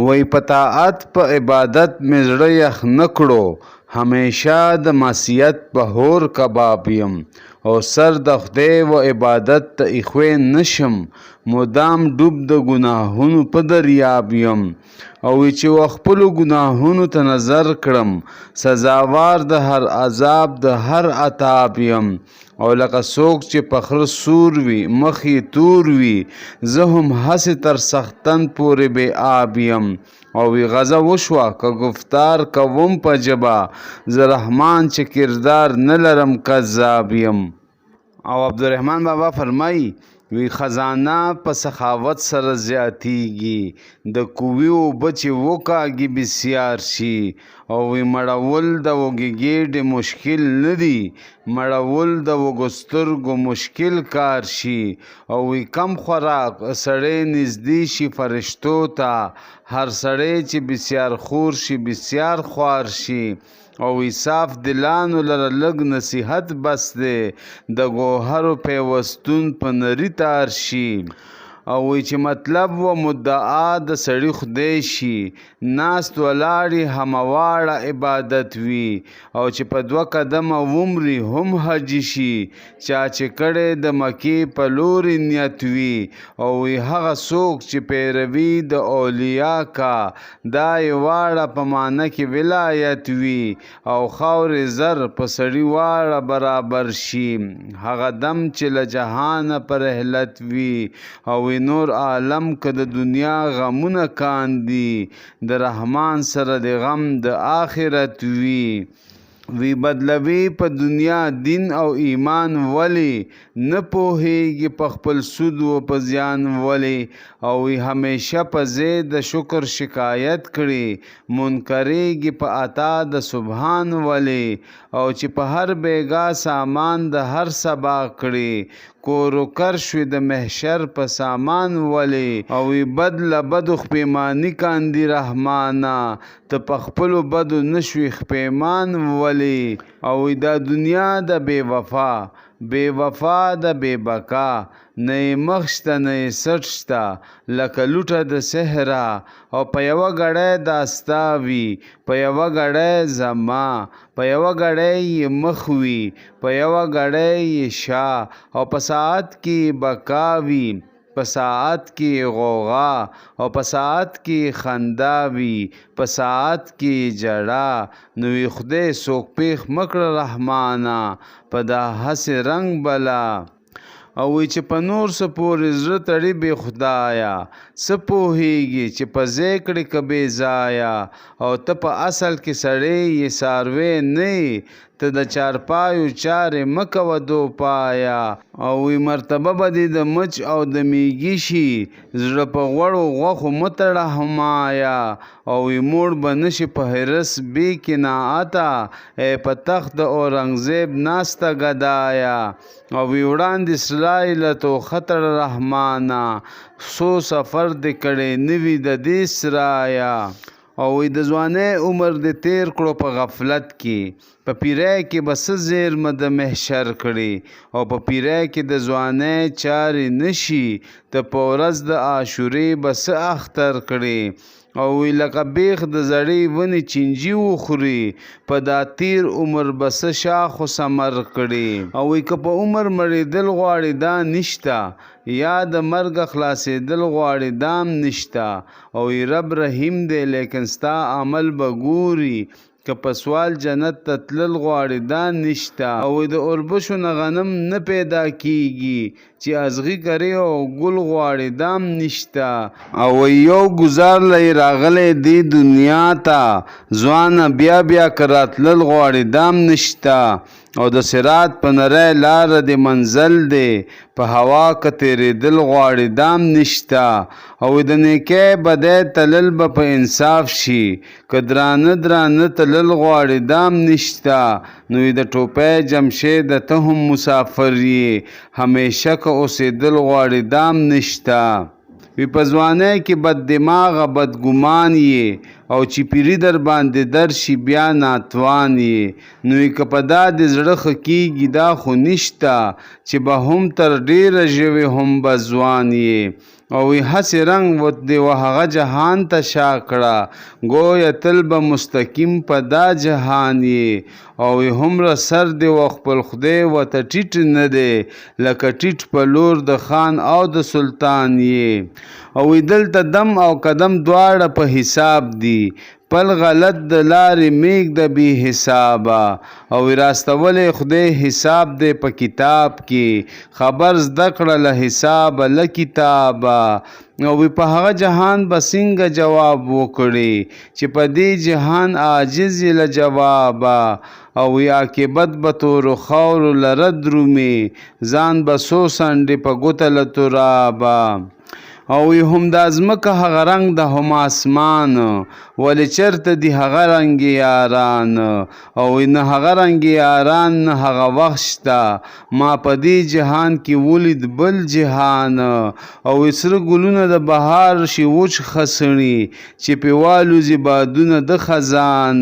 وایي په طاعت په عبادت مې زړه یخ نه کړو، همیشه د معصیت په هور کباب یم، او سر د خدای و عبادت ته ایښوی نه شم، مدام ډوب د ګناهونو په دریاب یم، او وي چې و خپلو ګناهونو ته نظر کړم، سزاوار د هر عذاب د هر عتاب یم، او لکه څوک چې په خره سور وي مخ یې تور وي، زه هم هسې تر سختن پورې بې آب یم. او وی غزه وشوه که ګفتار کوم په ژبه، زه رحمان چې کردار نه لرم کذاب یم. او عبدالرحمن بابا فرمایي وی خزانه په سخاوت سره زیاتیږي، د کوي اوبه چې وکاږي بسیار شي. او وی مړول د وږې ګېډې مشکل نه دي، مړول د وږو سترګو مشکل کار شي. او وی کم خوراک سړی نږدې شي فرشتو ته، هر سړی چې بسیار خور شي بسیار خوار شي. او وی صاف دلانو لره لږ نصیحت بس دی، د ګوهرو پیوستون په نري تار شي. او وی چې مطلب و مدعا د سړي خدای شي، ناست ولاړ یې همه واړه عبادت وي. او چې په دوه قدمه ومري هم حاجي شي، چا چې کړی د مکې په لوري نیت وي. او وی هغه څوک چې پیروي د اولیا کا، دا یې واړه په معنی کې ولایت وي. او خاورې زر په سړي واړه برابر شي، هغه دم چې له جهانه په رحلت وي. او وی نور عالم که د دنیا غمونه کاندي، د رحمان سره د غم د آخرت وي. وی بدلوي په دنیا دین او ایمان ولې، نه پوهیږي په خپل سود و په زیان ولې. او وی همیشه په ځای د شکر شکایت کړي، منکرېږي په عطا د سبحان ولې. او چې په هر بیګا سامان د هر سبا کړي، کور و کر شوې د محشر په سامان ولې. او وی بد له بدو خپېماني کاندي رحمانه، ته په خپلو بدو نه شوې خپېمان ولې. او وی دا دنیا ده بې وفا، بې وفا ده بې بقا، نه یې مخ شته نه یې څټ شته لکه لوټه د صحرا. او په یوه ګړی دا ستا وي په یوه ګړی زما، په یوه ګړی یې مخ وي په یوه ګړی یې شا، او په ساعت کې یې بقا وي په ساعت کې یې غوغا، او په ساعت کې یې خندا وي په ساعت کې یې ژړا. نو وي خدای څوک پېښ مه کړه رحمانه په دا هسې رنګ بلا. او وی چې په نور څه پورې زړه تړي بې خدایه، څه پوهیږي چې په ځای کړې که بې ځایه. او ته په اصل کې سړی یې څاروی نه یې، ته د چارپایو چارې مه کوه دوپایه. او وی مرتبه به دې د مچ او د میږي شي، زړه په غوړو غوښو مه تړه همایه. او وی موړ به نه شې په حرص بې قناعته، ای په تخت د اورنګزیب ناسته ګدایه. او وی وړاندې سرای له توښه تړه رحمانه، څو سفر دې کړی نه وي د دې سرایه. او وی د ځوانۍ عمر دې تېر کړو په غفلت کې، په پیرۍ کې به څه زېرمه د محشر کړې. او په پیرۍ کې د ځوانۍ چارې نه شي، ته په ورځ د عاشورې به څه اختر کړې. او وی لکه بیخ د زړې ونې چینجي وخوري، په دا تیر عمر به څه شاخ و ثمر کړې. او وی که په عمر مړېدل غواړې دا نشته، یا د مرګه خلاصېدل غواړې دام نشته. او وی رب رحیم دی لیکن ستا عمل به ګوري، که په سوال جنت ته تلل غواړې دا نشته. او د اوربشو نه غنم نه پیدا کیږي، چې ازغي کرې او ګل غواړې دام نشته. او یو ګزار له یې راغلی دې دنیا ته، ځوانه بیا بیا که راتلل غواړې دام نشته. او د صراط په نری لاره دې منزل دی، په هوا که تېرېدل غواړې دام نشته. او د نیکۍ بدۍ تلل به په انصاف شي، که درانه درانه تلل غواړې دام نشته. نو د ټوپۍ جمشیده ته هم مسافر یې، همیشه که اوسېدل غواړې دام نشته. وي په ځوانۍ کې بد دماغه بد ګمان یې، او چې پیري در باندې درشي بیا ناتوان یې. نو یې که په دا دې زړه ښه کیږي دا خو نشته، چې به هم تر ډېره ژوې هم به ځوان یې. او وی هسې رنګ دې و هغه جهان ته شا کړه، ګویا تل به مستقیم په دا جهان یې. او وی هومره سر دې و خپل خدای ورته ټیټ نه دی، لکه ټیټ په لور د خان او د سلطان یې. او وی دلته دم او قدم دواړه په حساب دي، پل غلط د لارې میږده بی حسابه. او وی راستولی خدای حساب دی په کتاب کې، خبر زده کړه له حسابه له کتابه. او وی په هغه جهان به څنګه جواب وکړي، چې په دې جهان عاجز یې له جوابه. او وی عاقبت به تورو خاورو لره درومي، ځان به څو څنډې په ګوته له ترابه. او وی هم دا ځمکه هغه رنګ ده هم اسمان، ولې چرته دي هغه رنګ یاران. او وی نه هغه رنګ یاران نه هغه وخت شته، ما په دې جهان کې ولید بل جهان. او وی سره ګلونه د بهار شي وچ خسڼي، چې پې والوځي بادونه د خزان.